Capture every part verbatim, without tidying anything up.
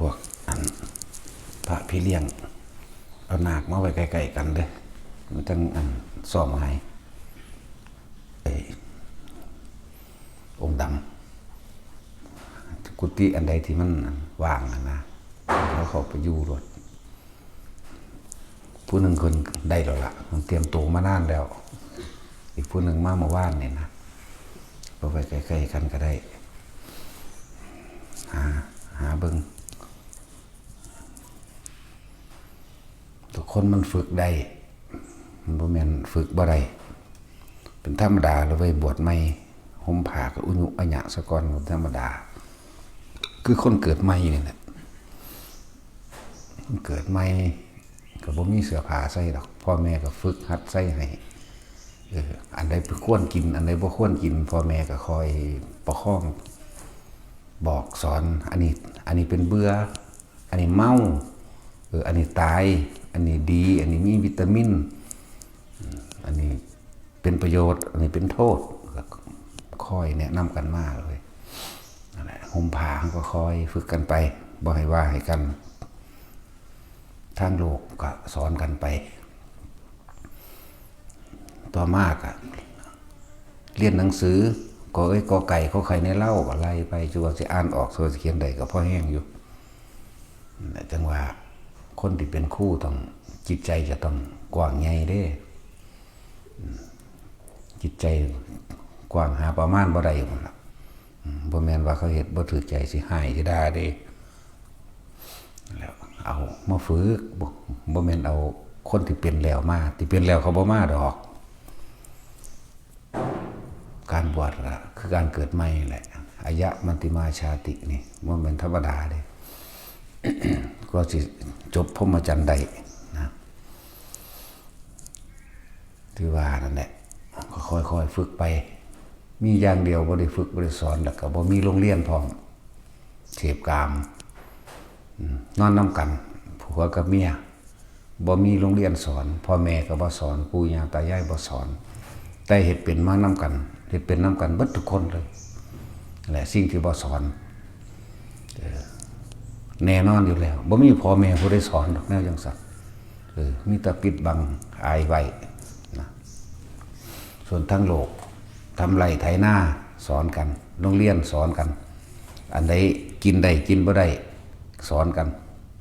พวกอันพระพี่เลี้ยง เอานาคมาไว้ใกล้ๆกันเด้อ มันจั่งอันซ่อมง่าย เอ้ย องค์ดำ กุฏิอันใดที่มันว่างอะนะ เขาเข้าไปอยู่โลด ผู้หนึ่งเพิ่นได้แล้วล่ะ มันเตรียมตัวมานานแล้ว อีกผู้หนึ่งมาเมื่อวานนี่นะ เอาไว้ใกล้ๆกันก็ได้ หา หาเบิ่ง ทุกคนมันฝึกได้ มันบ่แม่นฝึกบ่ได้ เป็นธรรมดาเลยเว้ย บวชใหม่ ห่มผ้าก็อุญุอัญญะซะก่อน เป็นธรรมดา คือคนเกิดใหม่นี่แหละ เกิดใหม่ก็บ่มีเสื้อผ้าใส่ดอก พ่อแม่ก็ฝึกหัดใส่ให้ เออ อันใดควรกิน อันใดบ่ควรกิน พ่อแม่ก็คอยประคอง บอกสอน อันนี้ อันนี้เป็นเบื่อ อันนี้เมา เออ อันนี้ตาย อันนี้ดี อันนี้มีวิตามิน อืม อันนี้เป็นประโยชน์ อันนี้เป็นโทษ ก็คอยแนะนำกันมาเลย นั่นแหละ ห่มผ้าก็คอยฝึกกันไป บ่ให้ว่าให้กัน ทางโลกก็สอนกันไป ต่อมาก็เรียนหนังสือ กอเอ้ย กอไก่ ขอไข่ ในเล่า ก็ไล่ไป จนว่าสิอ่านออก จนว่าสิเขียนได้ ก็พอแฮงอยู่ นั่นแหละ จั่งว่าคนที่เป็นครูต้อง จิตใจจะต้องกว้างใหญ่เด้ อืม จิตใจกว้างหาประมาณบ่ได้หมดล่ะ อืม บ่แม่นว่าเขาเฮ็ดบ่ถืกใจสิฮ้ายสิด่าเด้ แล้วเอามาฝึก บ่ บ่แม่นเอาคนที่เป็นแล้วมา ที่เป็นแล้วเขาบ่มาดอก การบวชก็คือการเกิดใหม่แหละ อายะมัตติมาชาตินี่ บ่แม่นธรรมดาเด้ ก็สิจบพรหมจรรย์ได้นะ ที่ว่านั่นแหละ ก็ค่อยๆฝึกไป มีอย่างเดียวบ่ได้ฝึกบ่ได้สอน แล้วก็บ่มีโรงเรียนพร้อม เสพกาม อืม นอนนำกัน ผัวกับเมีย บ่มีโรงเรียนสอน พ่อแม่ก็บ่สอน ปู่ย่าตายายบ่สอน แต่เฮ็ดเป็นมานำกัน เฮ็ดเป็นนำกันเบิดทุกคนเลย และสิ่งที่บ่สอน เออ แน่นอนอยู่แล้ว บ่มีพ่อแม่ผู้ใดสอนดอกแนวจั่งซั้น เออ มีแต่ปิดบังอายไว้นะ ส่วนทางโลก ทำไร่ไถนา สอนกัน โรงเรียนสอนกัน อันใดกินได้กินบ่ได้ สอนกัน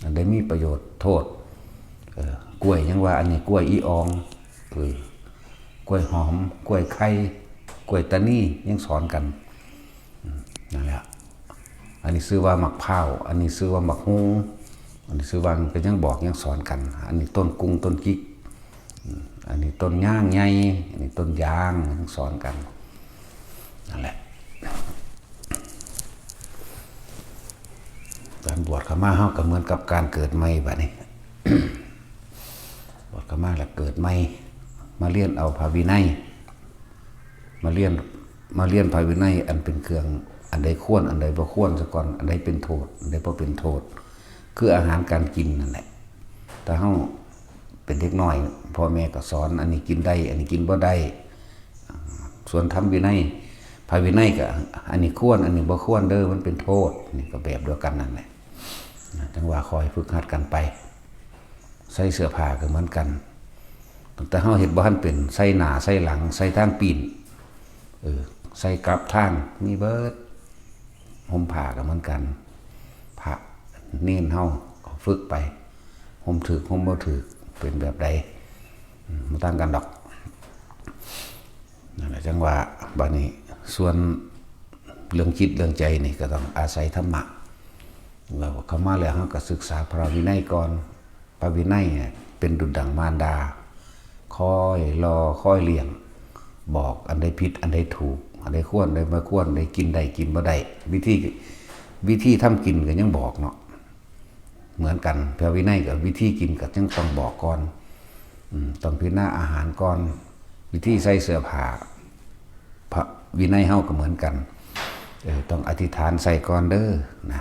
อันใดมีประโยชน์โทษ เออ กล้วยยังว่าอันนี้กล้วยอีออง เออ กล้วยหอม กล้วยไข่ กล้วยตานี ยังสอนกัน อืม นั่นแหละ อันนี้ชื่อว่าหมากพร้าว อันนี้ชื่อว่าหมากฮู อันนี้ชื่อว่า ก็ยังบอกยังสอนกัน อันนี้ต้นกุงต้นจิก อืม อันนี้ต้นยางใหญ่ อันนี้ต้นยาง ยังสอนกัน นั่นแหละ การบวชเข้ามาเฮาก็เหมือนกับการเกิดใหม่บัดนี้ บวชเข้ามาแล้วเกิดใหม่ มาเรียนเอาพระวินัย มาเรียน มาเรียนพระวินัยอันเป็นเครื่อง อันใดควร อันใดบ่ควรซะก่อน อันใดเป็นโทษ อันใดบ่เป็นโทษ คืออาหารการกินนั่นแหละ แต่เฮาเป็นเด็กน้อย พ่อแม่ก็สอน อันนี้กินได้ อันนี้กินบ่ได้ ส่วนธรรมวินัย พระวินัยก็ อันนี้ควร อันนี้บ่ควรเด้อ มันเป็นโทษ นี่ก็แบบเดียวกันนั่นแหละ จั่งว่าคอยฝึกหัดกันไป ใส่เสื้อผ้าก็เหมือนกัน ตั้งแต่เฮาเฮ็ดบ่ทันเป็น ใส่หน้า ใส่หลัง ใส่ทางปีน เออ ใส่กลับทาง มีเบิด ห่มผ้าก็เหมือนกัน พระเณรเฮาก็ฝึกไป ห่มถืก ห่มบ่ถืก เป็นแบบใด อืม บ่ต่างกันดอก นั่นแหละ จั่งว่าบัดนี้ ส่วนเรื่องจิตเรื่องใจนี่ก็ต้องอาศัยธรรมะ เราเข้ามาแล้วเราก็ศึกษาพระวินัยก่อน พระวินัยเนี่ยเป็นดุจดังมารดา คอยหล่อคอยเลี้ยง บอกอันใดผิดอันใดถูก อันใดควรอันใดบ่ควร อันใดกินได้กินบ่ได้ วิธี วิธีทำกินก็ยังบอกเนาะ เหมือนกัน พระวินัยกับวิธีกินก็ยังต้องบอกก่อน อืม ต้องพิจารณาอาหารก่อน วิธีใส่เสื้อผ้า พระวินัยเฮาก็เหมือนกัน เออ ต้องอธิษฐานใส่ก่อนเด้อนะ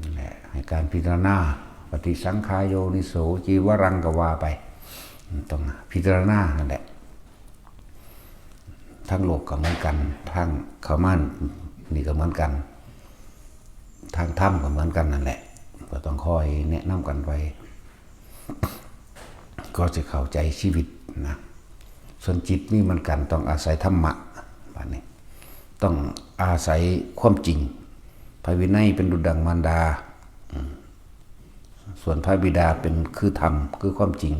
นั่นแหละ ให้การพิจารณา ปฏิสังขายโยนิโส จีวรังก็ว่าไป ต้องพิจารณานั่นแหละ ทางโลกก็เหมือนกัน ทางเข้ามานี่ก็เหมือนกัน ทางธรรมก็เหมือนกันนั่นแหละ ก็ต้องคอยแนะนำกันไป ก็จะเข้าใจชีวิตนะ ส่วนจิตนี่มันกันต้องอาศัยธรรมะ บัดนี้ ต้องอาศัยความจริง พระวินัยเป็นดุจดังมารดา อืม ส่วนพระบิดาเป็นคือธรรม คือความจริง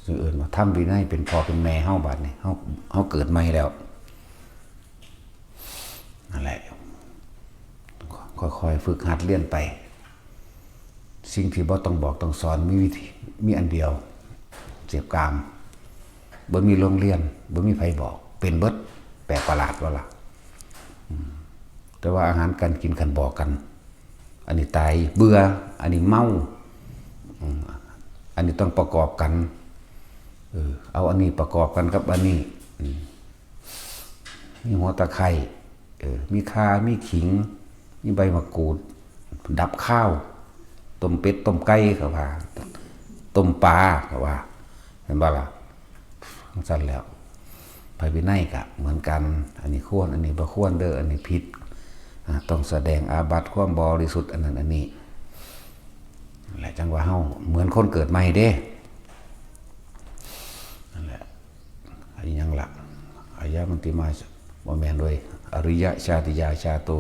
ซึ่งเอิ้นว่าธรรมวินัยเป็นพ่อเป็นแม่เฮา บัดนี้ เฮา เฮาเกิดใหม่แล้ว นั่นแหละ ค่อยๆ ฝึกหัดเรียนไป สิ่งที่บ่ต้องบอกต้องสอน มีวิธี มีอันเดียว เสพกาม บ่มีโรงเรียน บ่มีไผบอก เป็นเบิด แปลกประหลาดบ่ล่ะ อืม แต่ว่าอาหารการกินคันบอกกัน อันนี้ตายเบื่อ อันนี้เมา อืม อันนี้ต้องประกอบกัน เออ เอาอันนี้ประกอบกันกับอันนี้ อืม มีหัวตะไคร้ เออ มีข่า มีขิง มีใบมะกรูด ดับคาว ต้มเป็ด ต้มไก่ เขาว่า ต้มปลา เขาว่า เห็นบ่ล่ะ จั่งซั้นแล้ว พระวินัยก็เหมือนกัน อันนี้ควร อันนี้บ่ควรเด้อ อันนี้ผิด อ่า ต้องแสดงอาบัติความบริสุทธิ์ อันนั้นอันนี้ และจั่งว่าเฮาเหมือนคนเกิดใหม่เด้ นั่นแหละ อันนี้ยังละ อายะมันติมา บ่แม่นเว้ย อริยะชาติยาชาโต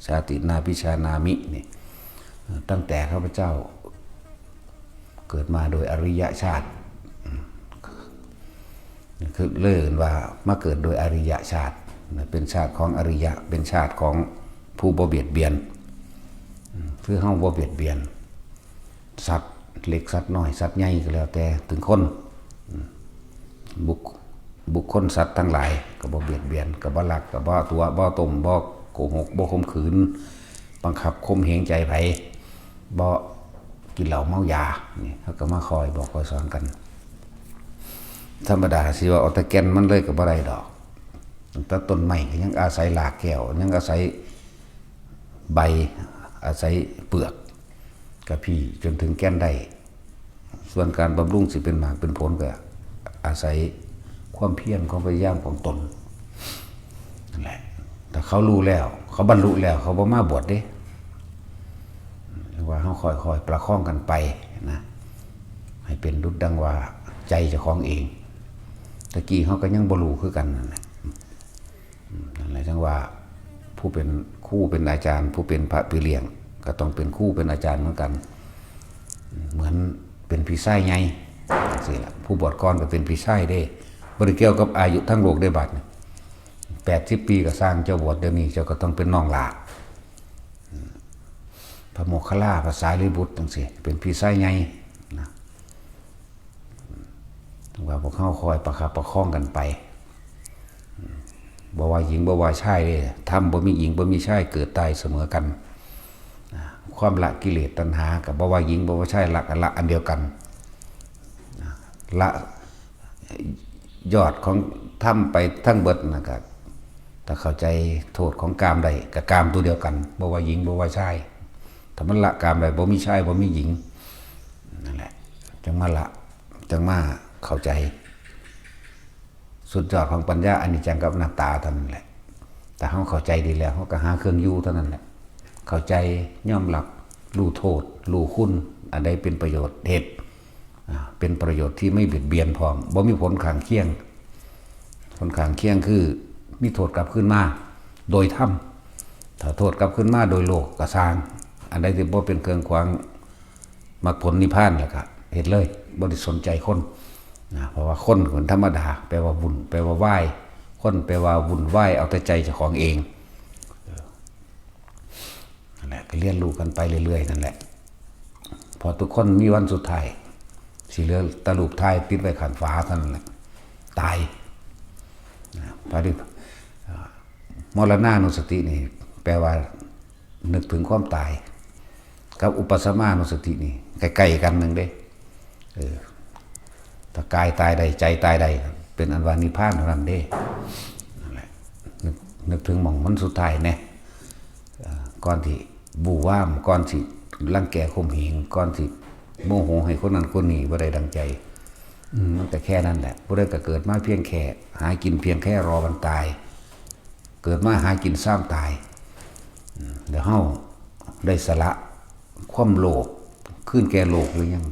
ชาตินาพิชานามิ นี่ ตั้งแต่ข้าพเจ้า เกิดมาโดยอริยชาติ อืม คือเลยเอิ้นว่ามาเกิดโดยอริยชาติ เป็นชาติของอริยะ เป็นชาติของผู้บ่เบียดเบียน อืม คือเฮาบ่เบียดเบียน สัตว์เล็กสัตว์น้อย สัตว์ใหญ่ก็แล้วแต่ ถึงคน อืม บุค บุคคลสัตว์ทั้งหลาย ก็บ่เบียดเบียน ก็บ่ลัก ก็บ่ตั๋ว บ่ต้ม บ่โกหก บ่ข่มขืน บังคับข่มเหงใจไผ บ่กินเหล้าเมายา นี่ เฮาก็มาคอยบอกคอยสอนกัน ธรรมดาสิว่าเอาแต่แก่นมันเลยก็บ่ได้ดอก ตั้งแต่ต้นไม้ก็ยังอาศัยรากแก้ว ยังอาศัยใบ อาศัยเปลือก กะพี้จนถึงแก่นได้ ส่วนการบำรุงสิเป็นหมากเป็นผลก็อาศัยความเพียร ความพยายามของตน นั่นแหละ ถ้าเขารู้แล้ว เขาบรรลุแล้ว เขาบ่มาบวชเด้ เรียกว่าเฮาค่อยๆประคองกันไปนะ ให้เป็นดุจดังว่าใจเจ้าของเอง ตะกี้เฮาก็ยังบ่รู้คือกันนั่นแหละ อืม นั่นแหละจั่งว่าผู้เป็นครูเป็นอาจารย์ ผู้เป็นพระพี่เลี้ยง ก็ต้องเป็นครูเป็นอาจารย์เหมือนกัน เหมือนเป็นพี่ชายใหญ่จั่งซี้ล่ะ ผู้บวชก่อนก็เป็นพี่ชายเด้ บ่ได้เกี่ยวกับอายุทางโลกเด้บัดนี้ แปดสิบปีก็ซ่าง เจ้าบวชเดี๋ยวนี้ เจ้าก็ต้องเป็นน้องหล้า อืม พระโมคคัลลา พระสารีบุตรจั่งซี้ เป็นพี่ชายใหญ่นะ ว่าพวกเฮาคอยประคับประคองกันไป บ่ว่าหญิงบ่ว่าชายเด้ ธรรมบ่มีหญิงบ่มีชาย เกิดตายเสมอกัน ความละกิเลสตัณหาก็บ่ว่าหญิงบ่ว่าชาย ละก็ละอันเดียวกัน ละยอดของธรรมไปทั้งเบิดนะ ก็ถ้าเข้าใจโทษของกามได้ ก็กามตัวเดียวกัน บ่ว่าหญิงบ่ว่าชาย ถ้ามันละกามได้ บ่มีชายบ่มีหญิง นั่นแหละ จั่งมาละ จั่งมาเข้าใจ สุดยอดของปัญญาอนิจจังกับอนัตตาเท่านั้นแหละ ถ้าเฮาเข้าใจดีแล้ว เฮาก็หาเครื่องอยู่เท่านั้นแหละ เข้าใจ ยอมรับ รู้โทษ รู้คุณ อันใดเป็นประโยชน์ เฮ็ด อ่า เป็นประโยชน์ที่ไม่เบียดเบียนพร้อม บ่มีผลข้างเคียง ผลข้างเคียงคือมีโทษกลับคืนมาโดยธรรม ถ้าโทษกลับคืนมาโดยโลกก็ซ่าง อันใดที่บ่เป็นเครื่องขวาง มรรคผลนิพพานแล้วก็เฮ็ดเลย บ่ได้สนใจคนนะ เพราะว่าคนเป็นธรรมดา แปลว่าวุ่น แปลว่าวาย คนแปลว่าวุ่นวาย เอาแต่ใจเจ้าของเอง เออ นั่นแหละ ก็เรียนรู้กันไปเรื่อยๆ นั่นแหละ เพราะทุกคนมีวันสุดท้าย สิเหลือแต่รูปถ่ายติดไว้ข้างฝาเท่านั้นแหละ ตายนะ พระที่ อ่า มรณานุสตินี่ แปลว่า นึกถึงความตาย กับอุปสมานุสตินี่ ใกล้ๆ กันหนึ่งเด้ เออ ถ้ากายตายได้ ใจตายได้ เป็นอันว่านิพพานเท่านั้นเด้ นั่นแหละ นึก นึกถึงหม่องมันสุดท้ายแน่ เอ่อ ก่อนที่บู่วาม ก่อนที่รังแกข่มเหง ก่อนที่โมโหให้คนนั้นคนนี้บ่ได้ดังใจ อืม มันก็แค่นั้นแหละ ผู้ใดก็เกิดมาเพียงแค่ หากินเพียงแค่รอวันตาย เกิดมาหากินซ้ำตาย อืม เดี๋ยวเฮา ได้สละความโลภคืนแก่โลกหรือยัง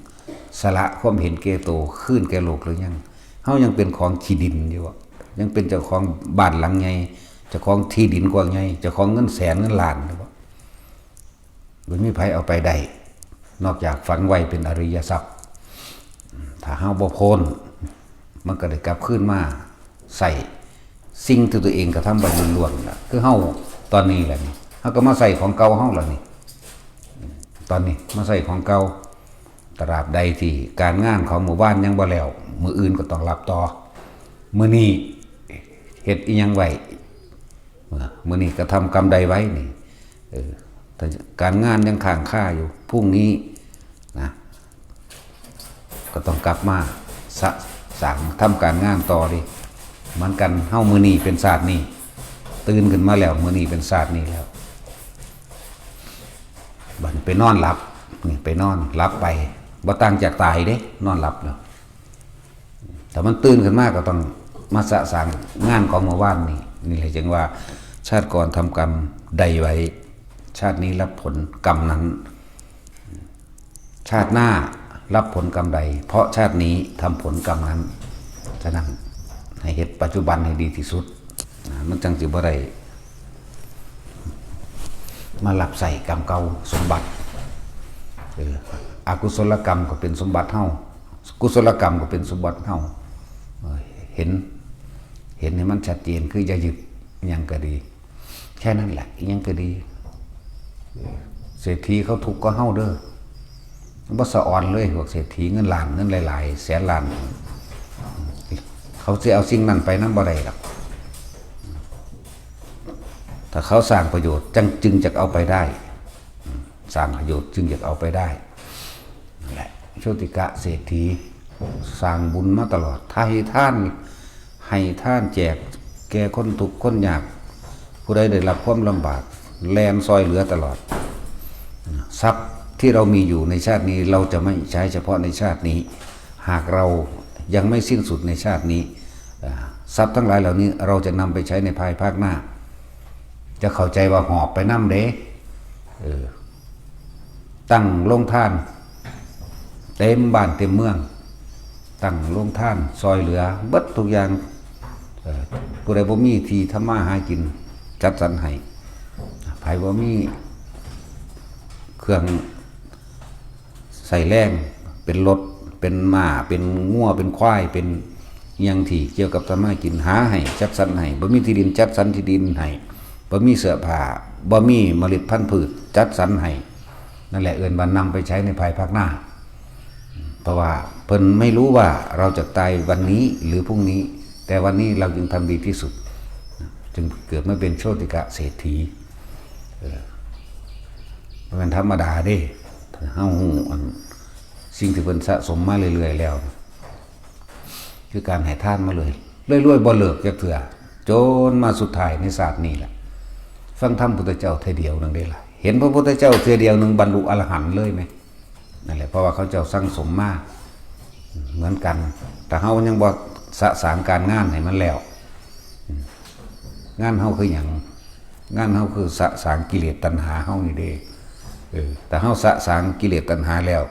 สละความเห็นแก่โตคืนแก่โลกหรือยัง เฮายังเป็นของขี้ดินอยู่บ่ ยังเป็นเจ้าของบ้านหลังใหญ่ เจ้าของที่ดินกว้างใหญ่ เจ้าของเงินแสนเงินล้านอยู่บ่ บ่มีไผเอาไปได้ นอกจากฝังไว้เป็นอริยทรัพย์ ถ้าเฮาบ่พ้น มันก็ได้กลับคืนมาใส่สิ่งที่ตัวเองกระทำไปล้วนๆน่ะ คือเฮาตอนนี้แหละนี่ เฮาก็มาใส่ของเก่าเฮาแล้วนี่ ตอนนี้มาใส่ของเก่า ตราบใดที่การงานของมื้อวานยังบ่แล้ว มื้ออื่นก็ต้องรับต่อ มื้อนี้เฮ็ดอิหยังไว้ มื้อนี้กระทำกรรมใดไว้นี่ เออ ถ้าการงานยังค้างคาอยู่ พรุ่งนี้นะ ก็ต้องกลับมาสะ สางทำการงานต่อเด้ เหมือนกัน เฮามื้อนี้เป็นชาตินี้ ตื่นขึ้นมาแล้ว มื้อนี้เป็นชาตินี้แล้ว บัดนี้ไปนอนหลับ นี่ไปนอนหลับไป บ่ต่างจากตายเด้ นอนหลับแล้ว ถ้ามันตื่นขึ้นมาก็ต้องมาสะสางงานของเมื่อวานนี้ นี่แหละจึงว่า ชาติก่อนทำกรรมใดไว้ ชาตินี้รับผลกรรมนั้น ชาติหน้ารับผลกรรมใด เพราะชาตินี้ทำผลกรรมนั้น ฉะนั้นให้เฮ็ดปัจจุบันให้ดีที่สุดนะ มันจั่งสิบ่ได้มารับใช้กรรมเก่าสมบัติ เออ อกุศลกรรมก็เป็นสมบัติเฮา กุศลกรรมก็เป็นสมบัติเฮา เออ เห็น เห็นให้มันชัดเจน คืออย่ายึดอิหยังก็ดี แค่นั้นแหละ อิหยังก็ดี เศรษฐีเขาทุกข์ก็เฮาเด้อ บ่สะออนเลย พวกเศรษฐีเงินล้าน เงินหลายๆ แสนล้าน เขาสิเอาสิ่งนั้นไปนำบ่ได้ดอก ถ้าเขาสร้างประโยชน์ จั่ง จึงจะเอาไปได้ สร้างประโยชน์จึงจะเอาไปได้ นั่นแหละ โชติกะเศรษฐี สร้างบุญมาตลอด ถ้าให้ทาน ให้ทานแจกแก่คนทุกข์คนยาก ผู้ใดได้รับความลำบาก แล่นซอยเหลือตลอด ทรัพย์ที่เรามีอยู่ในชาตินี้ เราจะไม่ใช้เฉพาะในชาตินี้ หากเรายังไม่สิ้นสุดในชาตินี้ อ่า ทรัพย์ทั้งหลายเหล่านี้เราจะนำไปใช้ในภายภาคหน้า จะเข้าใจว่าหอบไปนำเด้ เออ ตั้งโรงทาน เต็มบ้านเต็มเมือง ตั้งโรงทานซอยเหลือเบิดทุกอย่าง เอ่อ ผู้ใดบ่มีที่ทำมาหากิน จัดสรรให้ ไผบ่มีเครื่องใช้แรง เป็นรถ เป็นม้า เป็นงัว เป็นควาย เป็นอิหยังที่เกี่ยวกับทำมาหากิน หาให้ จัดสรรให้ บ่มีที่ดิน จัดสรรที่ดินให้ บ่มีเสื้อผ้า บ่มีเมล็ดพันธุ์พืช จัดสรรให้ นั่นแหละเอิ้นว่านำไปใช้ในภายภาคหน้า เพราะว่าเพิ่นไม่รู้ว่าเราจะตายวันนี้หรือพรุ่งนี้ แต่วันนี้เราจึงทำดีที่สุด จึงเกิดมาเป็นโชติกะเศรษฐี เออ มันธรรมดาเด้ ถ้าเฮาฮู้อันสิ่งที่เพิ่นสะสมมาเรื่อยๆแล้ว คือการให้ทานมาเลย รวยๆบ่เลิกจักเทื่อ จนมาสุดท้ายในชาตินี้แหละ ฟังธรรมพุทธเจ้าเทื่อเดียวหนึ่งได้ล่ะ เห็นพระพุทธเจ้าเทื่อเดียวหนึ่งบรรลุอรหันต์เลยไหม นั่นแหละ เพราะว่าเขาเจ้าสั่งสมมา เหมือนกัน แต่เฮายังบ่สะสางการงานให้มันแล้ว งานเฮาคือหยัง งานเฮาคือสะสางกิเลสตัณหาเฮานี่เด้ เออ แต่เฮาสะสางกิเลสตัณหาแล้ว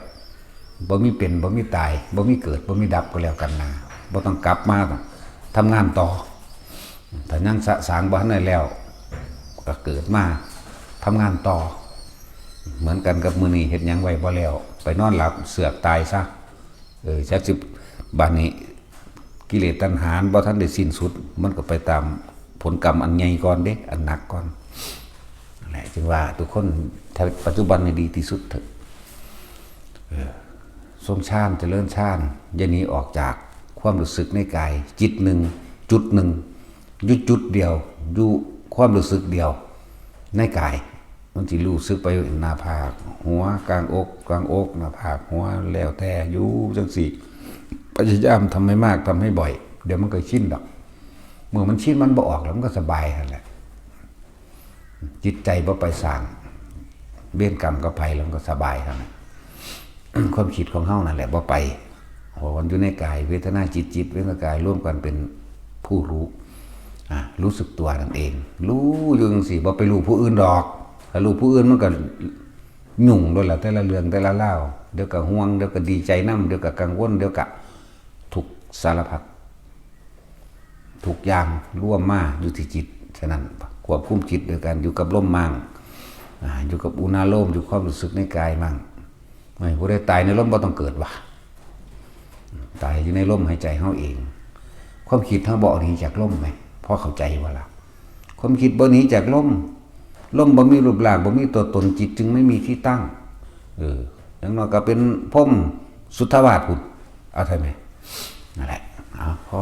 บ่มีเป็น บ่มีตาย บ่มีเกิด บ่มีดับก็แล้วกันนะ บ่ต้องกลับมาทำงานต่อ ถ้ายังสะสางบ่ทันได้แล้ว ก็เกิดมาทำงานต่อ เหมือนกันกับมื้อนี้เฮ็ดหยังไว้บ่แล้ว ไปนอนหลับเสือกตายซะ เออ จักสิ บาดนี้ กิเลสตัณหาบ่ทันได้สิ้นสุด มันก็ไปตามผลกรรมอันใหญ่ก่อนเด้ อันหนักก่อน นั่นแหละ จึงว่าทุกคน ถ้าปัจจุบันนี่ดีที่สุดเถอะ เออ ทรงฌาน เจริญฌาน อย่าหนีออกจากความรู้สึกในกาย จิตหนึ่ง จุดหนึ่ง อยู่จุดเดียว อยู่ความรู้สึกเดียว ในกาย มันสิรู้สึกไปหน้าผาก หัว กลางอก กลางอก หน้าผาก หัว แล้วแต่ อยู่จั่งซี้ พยายามทำให้มาก ทำให้บ่อย เดี๋ยวมันก็ชินดอก เมื่อมันชิน มันบ่ออกแล้ว มันก็สบายหั่นแหละ จิตใจบ่ไปสร้างเวรกรรมกับไผ แล้วมันก็สบายหั่นแหละ ความคิดของเฮานั่นแหละบ่ไป เพราะมันอยู่ในกาย เวทนา จิต จิต เวทนากายรวมกันเป็นผู้รู้ อ่ะ รู้สึกตัวนั่นเอง รู้อยู่จั่งซี้ บ่ไปรู้ผู้อื่นดอก ถ้ารู้ผู้อื่นมันก็ ยุ่งโลดล่ะ แต่ละเรื่องแต่ละราว เดี๋ยวก็ห่วง เดี๋ยวก็ดีใจนำ เดี๋ยวก็กังวล เดี๋ยวก็ทุกข์สารพัด ทุกอย่างรวมมาอยู่ที่จิต ฉะนั้นควบคุมจิตโดยการอยู่กับลมมั่ง อ่า อยู่กับอุณาโลม อยู่ความรู้สึกในกายมั่ง ไอ้ผู้ใดตายในลมบ่ต้องเกิดว่ะ ตายอยู่ในลมหายใจเฮาเอง ความคิดเฮาบ่หนีจากลมไหม พอเข้าใจบ่ล่ะ ความคิดบ่หนีจากลม ลมบ่มีรูปร่าง บ่มีตัวตน จิตจึงไม่มีที่ตั้ง เออ อย่างน้อยก็เป็นพรหมสุทธาวาสพุทธ เอาเท่าไหม นั่นแหละ เอา พอ